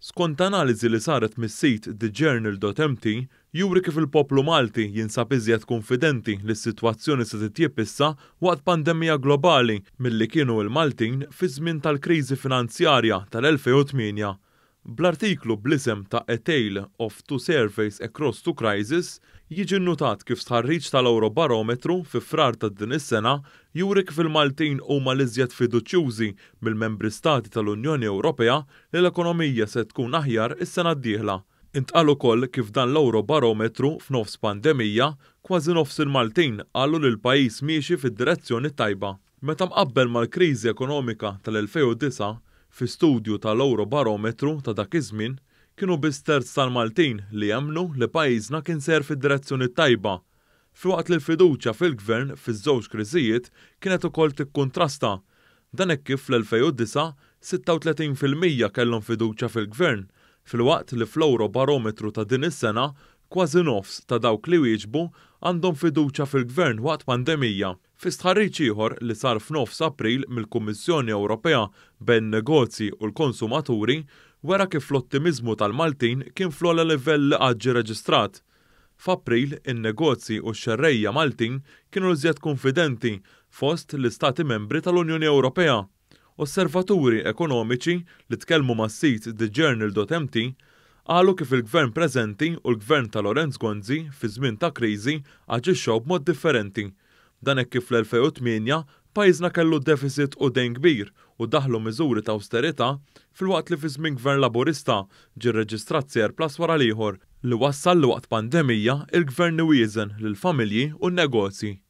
Skont analiżi li saret mis-sit thejournal.mt juri kif il-poplu Malti jinsab iżjed kunfidenti li s-sitwazzjoni se titjieb issa waqt pandemija globali milli kienu l-Maltin fi żmien tal-kriżi finanzjarja tal-2008. Bl-artiklu bl-isem ta' A Tale of Two Surveys Across Two Crises jiġi nnotat kif stħarriġ tal-Eurobarometru fi Frar ta' din is-sena juri kif il-Maltin huma l-iżjed fiduċjużi mill-membri stati tal-Unjoni Ewropea li l-ekonomija se tkun aħjar is-sena d-dieħla. Intqal ukoll kif dan l-Eurobarometru f'nofs pandemija kważi nofs il-Maltin qalu li l-pajjiż miexi fid-direzzjoni tajba. Meta mqabbel mal-kriżi ekonomika tal-2009, fi studju tal-Eurobarometru ta' dak iż-żmien, kienu biss terz tal-Maltin li jemmnu li pajjiżna kien sejjer fid-direzzjoni tajba. Filwaqt li l-fiduċja fil-gvern fiż-żewġ kriżijiet kienet ukoll tikkuntrasta. Dan hekk kif fl-2009 36% kellhom fiduċja fil-gvern, filwaqt li fl-Eurobarometru ta' din is-sena kważi nofs ta' dawk li wieġbu għandhom fiduċja fil-gvern waqt pandemija. Fi stħarriġ ieħor li sar f'nofs April mill-Kummissjoni Ewropea bejn negozji u l-konsumaturi wera kif l-ottimiżmu tal-Maltin kien fl-ogħla livell li qatt ġie reġistrat. F'April, in-negozji u x-xerrejja Maltin kienu l-iżjed kunfidenti fost l-istati membri tal-Unjoni Ewropea. Osservaturi ekonomiċi li tkellmu mas-sit thejournal.mt qalu kif il-gvern preżenti u l-gvern ta' Lawrence Gonzi fi żmien ta' kriżi aġixxew b'mod differenti. Dan hekk kif fl-2008 pajjiżna kellu deficit u dejn kbir u daħlu miżuri ta' austerità, filwaqt li fi żmien gvern Laburista ġie rreġistrat surplus wara l-ieħor li wassal li waqt pandemija il-gvern iwieżen lill-familji u n-negozji.